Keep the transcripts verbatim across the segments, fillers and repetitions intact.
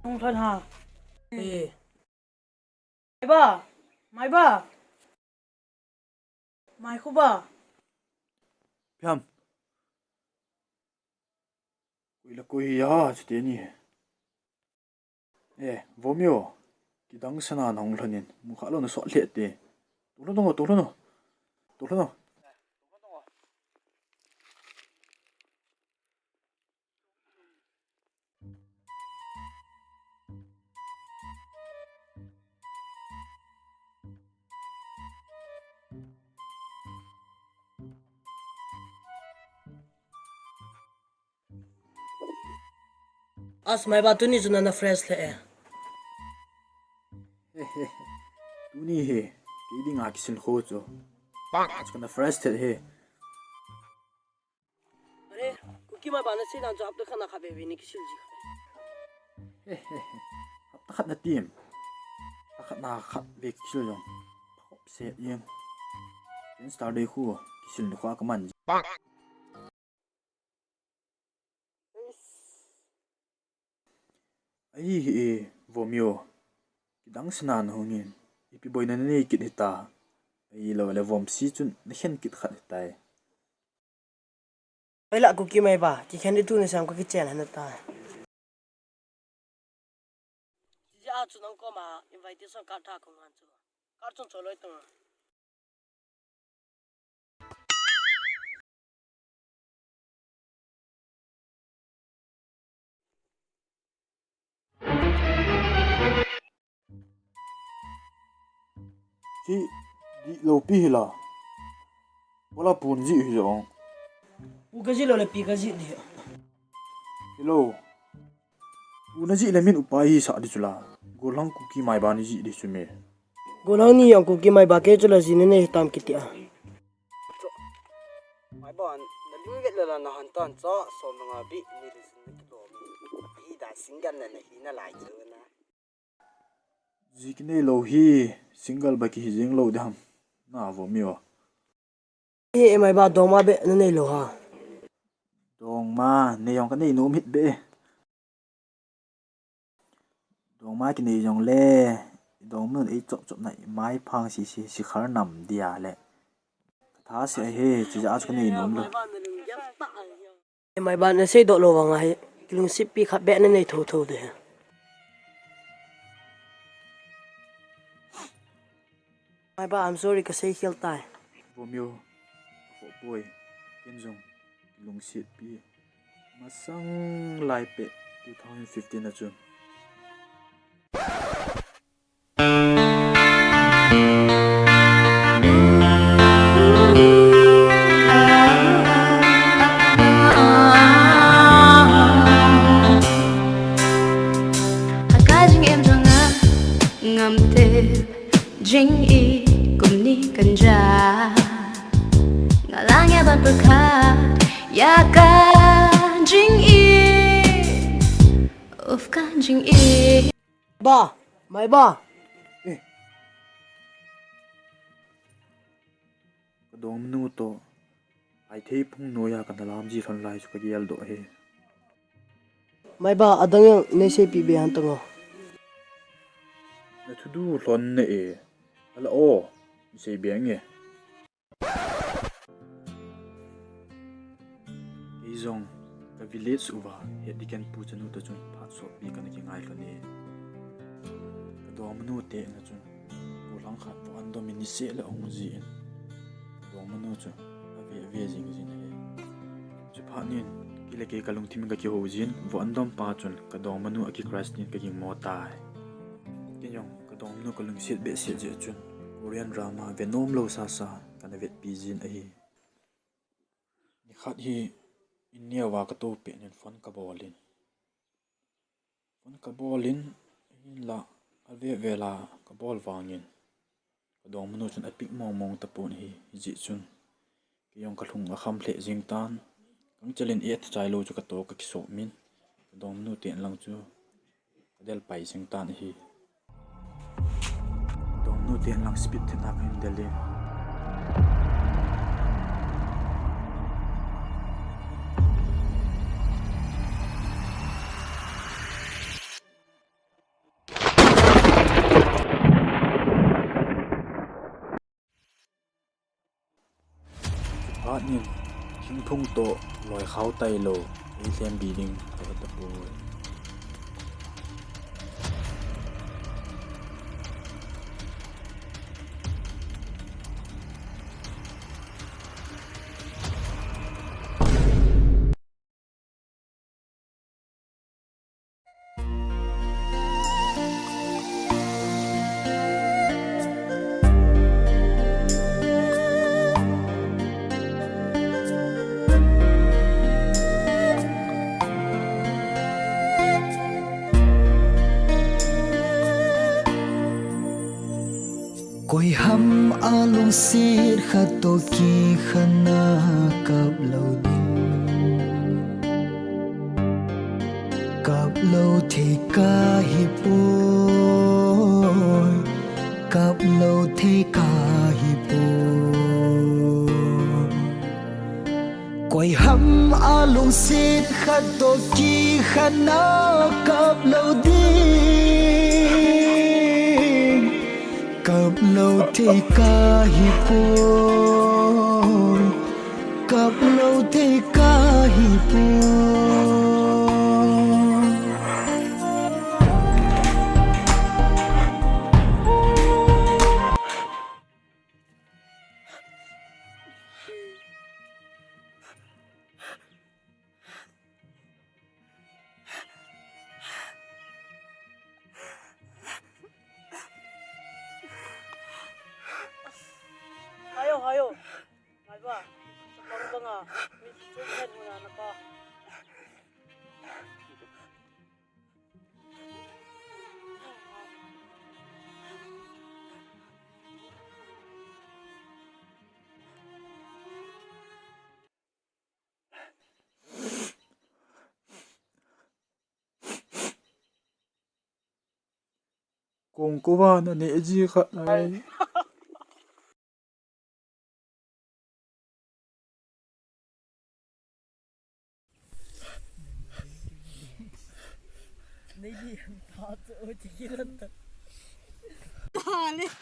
Hung lhon ha. Eh. Maiba. Maiba. Mai khu ba. Phiam. Koi la koi hi a, chuti ni. Eh, Vomio. Kidang sana nahung lhonin. Mu kha lo na sot lheh te. Tu lhon o, tu lhon o. Tu lhon o. As Maiba, tuni chu nana fresh lheh e. Tuni hi, kei dinga kisil kho chu. As kana fresh lheh e. Are, Kuki Maiba na sei dan chu hapta khat na khat veve ni kisil ji. Hapta khat na tim. Hapta khat na khat ve kisil jong. Hop se yen. Ken star dei khu kisil ni khu a kaman ji. Ahi hi e, Vomio. Kidang sana nahungin. Ipi boina nanei kit hita. Ahilou le Vomsi chun nakhen kit khat hitai. Hoila Kuki Maiba, kikhen di thu ni sam ka kichen hana ta. Jia chu nang koma invitation card tha kong han chu. Card chun choloi tung. Chi di lo pi hi la. Wala pun ji hi jong. Pu ka ji lo le pi ka ji di. Hello. Pu na ji le min upa hi sa di chula. Gollhang Kuki Maiba ni ji di chu me. Gollhang ni jong Kuki Maiba kei chula ji ne ne tam kiti a. Maiba, na ling vet la la na han tan cha, som nga bi ni le sin ni kilo mi. Hi da single na na hi na lai chu na. Ji kinei lou hi, single ba kihi jing lou ding ham. Na Vomio. Hi e Maiba, dongma be na nei lou ha. Dongma, nei jong ka nei nom hih be. Dongma kinei jong le, dongma nun ei chop chop na i mai phang si si, si khar nam dia le. Ka tha se he, chi ja chu ka nei nom lou. Maiba, na sei doh lou vang a hi, kilungset pi khat be na nei tho tho de. Maiba, I'm sorry, ka sei khel tai. Vomio, a kho poi, ken jong, kilungset pi. Masang lai pe, two thousand fifteen a chun. Haka jing em jong a ngam te jing i kum ni kan ja. Nga lang ya ban pur kha ya ka jing i. Of ka jing i. Ba, Maiba. Eh. Ka dongmanu toh. Ai thei phung noiya kana lam ji lhon lai chu ka gel doh e. Maiba, adang jong nei seipi be han tang o. Na thudu lhon na e. Ala o, sei be nge. Kei jong ka village uva, het di ken pu chanu ta chun phat sot pi kana kingai lhon e. Ka dongmanu te na chun, pu lang khat pu an dom in ni se le ong ji in. Ka dongmanu chu, a ve, ve jing jing e. Chu phat nin, kei le kei ka lungthim ka kihou jin, pu an dom pa chun, ka dongmanu a ki crush nin ka ging mo tai. Kei jong, ka dongmanu ka lungset behseh jeh chun, Korean drama ve nom lou sasa, kana vetpi jin ahi. Nikhat hi, in neo va ka tou pet nin phone ka bol in. Phone ka bol in, hinlah, a ve ve la ka bol vangin. Ka dongmanu chun a pick mong mong tapon ahi, hijeh chun. Kei jong ka lung a kham lheh jing tan. Kang chalin e a chai lou chu ka to ka kisop min. Ka dongmanu ten lang chu. Ka del pai jing tan ahi. Dongmanu ten lang speed thet a ka hin del in. Phung toh loi khao tailou, ei lhem bi ding, ka he tapoi. Koi ham a lungset khat toh kikhen a kap lou ding. Kap lou thei kahi poi. Kap lou thei kahi poi. Koi ham a lungset khat toh kikhen a kap lou ding. Kap lou thei kahi poi. Kap lou thei kahi poi. Hayo, hayo. Ngai ba. Bang bang a. Mi chu hen huna na pa. Kong ko van ani ji khat nai.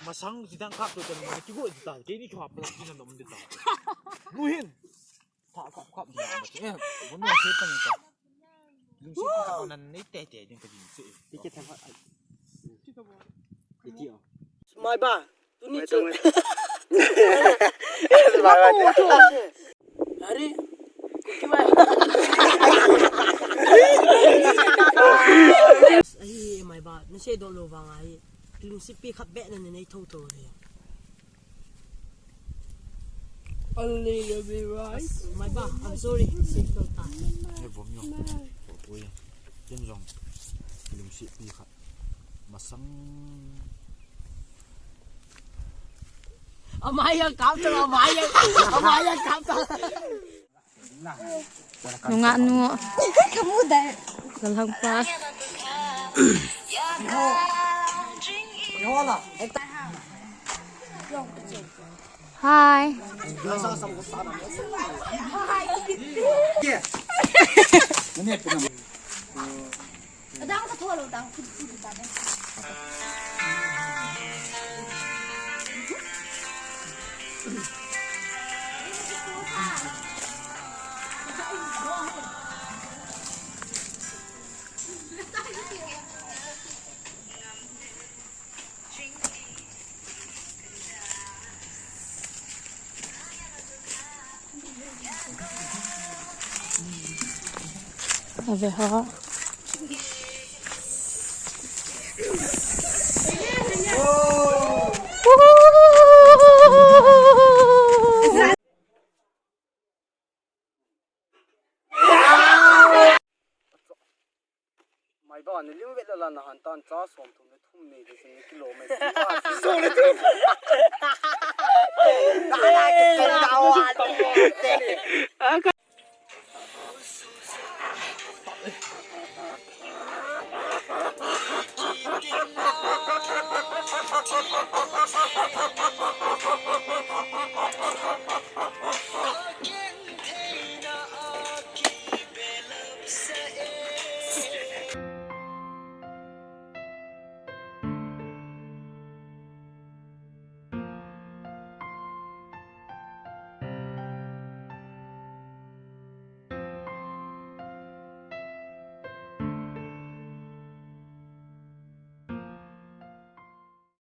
Masang sidang kap tu kan ni kigo di ta, kini kap tu kini nom di ta. Nuhin. Kap, kap, kap, di ta. Eh, bunu si pang ta. Yung si pang nan ni tete din ka din si. Dikit ha. Dikit oh. Mai ba. Tuni chu. Mai ba. Hari. Ai, mai ba. Nase do lo vang ai. Lungsipi khat be na nei tho tho le. Only the right. Mai ba, I'm sorry. Simple ta. Hey, bom yo. Ko ko ya. Ken jong. Lungsipi khat. Masang. Amaya kap tu, amaya, amaya kap tu. Nunga nu. Kamu dai. Lalhangpa. Hi. Adang ka thua lo, dang phun phun ta dang. Ave ho. Mai ba, ni lim vet la la na han tan cha som thum le thum nei de sin ni kilo mai. Som le thum.